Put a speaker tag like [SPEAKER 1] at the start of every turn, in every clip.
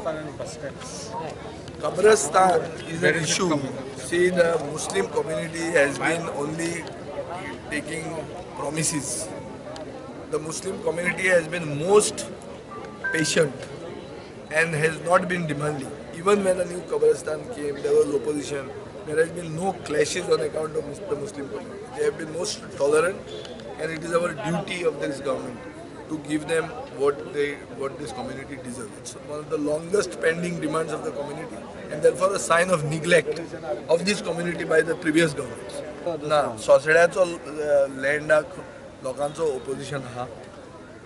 [SPEAKER 1] Qabristan and bus stand.
[SPEAKER 2] Qabristan is an issue. See, the Muslim community has been only taking promises. The Muslim community has been most patient and has not been demanding. Even when a new Qabristan came, there was opposition. There has been no clashes on account of the Muslim community. They have been most tolerant, and it is our duty of this government to give them what this community deserves. It's one of the longest pending demands of the community, and therefore a sign of neglect of this community by the previous governments. ना, सोसड्याचो लँडाक लोकांचो opposition आहा,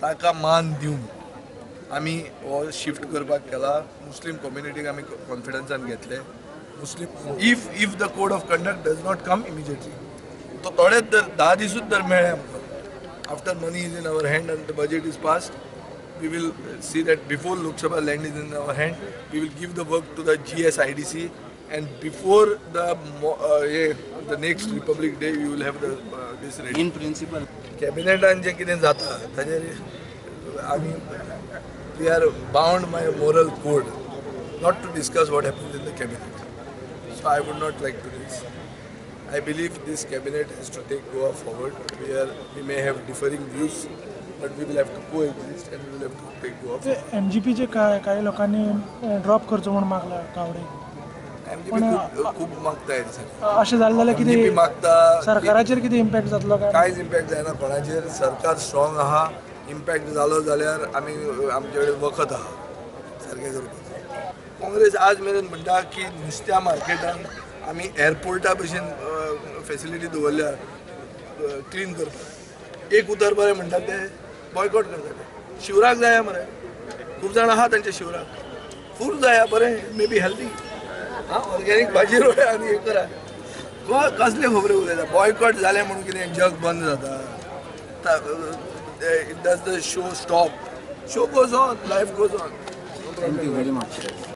[SPEAKER 2] ताका मान दिवन आमी हो shift करपाक केला. मुस्लीम कम्युनिटीक आमी कॉन्फिडन्सान घेतले. Muslim if the code of conduct does not come immediately, तो थोडेच तर 10 दिसूच तर मेळ्ळे आमकां. After money is in our hand and the budget is passed, we will see that before Lok Sabha land is in our hand, we will give the work to the GSIDC, and before the next Republic Day, we will have the this ready.
[SPEAKER 3] In principle,
[SPEAKER 2] कॅबिनेटान जें कितें जाता ताजेर आमी we are bound by a moral code not to discuss what happens in the cabinet. So I would not like to this. I believe this cabinet has to take Goa forward. We may have differing views, but we will have to coexist and we will have to take Goa forward.
[SPEAKER 4] MGP चे काही लोकांनी drop करचो म्हणून मागला Kawade.
[SPEAKER 2] MGP खूब मागता sir.
[SPEAKER 4] अशें जालें जाल्यार कितें
[SPEAKER 2] मागता?
[SPEAKER 4] सरकाराचेर कितें इम्पॅक्ट जातलो काय?
[SPEAKER 2] कांयच इम्पॅक्ट जायना कोणाचेर. सरकार स्ट्रॉंग आहा. इम्पॅक्ट जालो जाल्यार आमी आमचे कडेन वखद आहा सारकें करपाक. काँग्रेस आज मेरेन म्हणटा की नुस्त्या मार्केटान आमी एअरपोर्टा भशेन फेसिलिटी दवरल्या क्लीन करपाक. एक उतर बरें म्हणटा ते बॉयकॉट करता. ते शिवराक जाया मरे, खूब जाणां आहा तांचे शिवराक फूल जाया बरें, मे बी हेल्दी. आं, ऑर्गेनीक भाजी रोया आनी हें करा. कसले खबऱ्यो उलयता? बॉयकॉट जालें म्हणून कितें जग बंद जाता? Does the show stop? Show goes on, life goes on.
[SPEAKER 3] Thank you very much.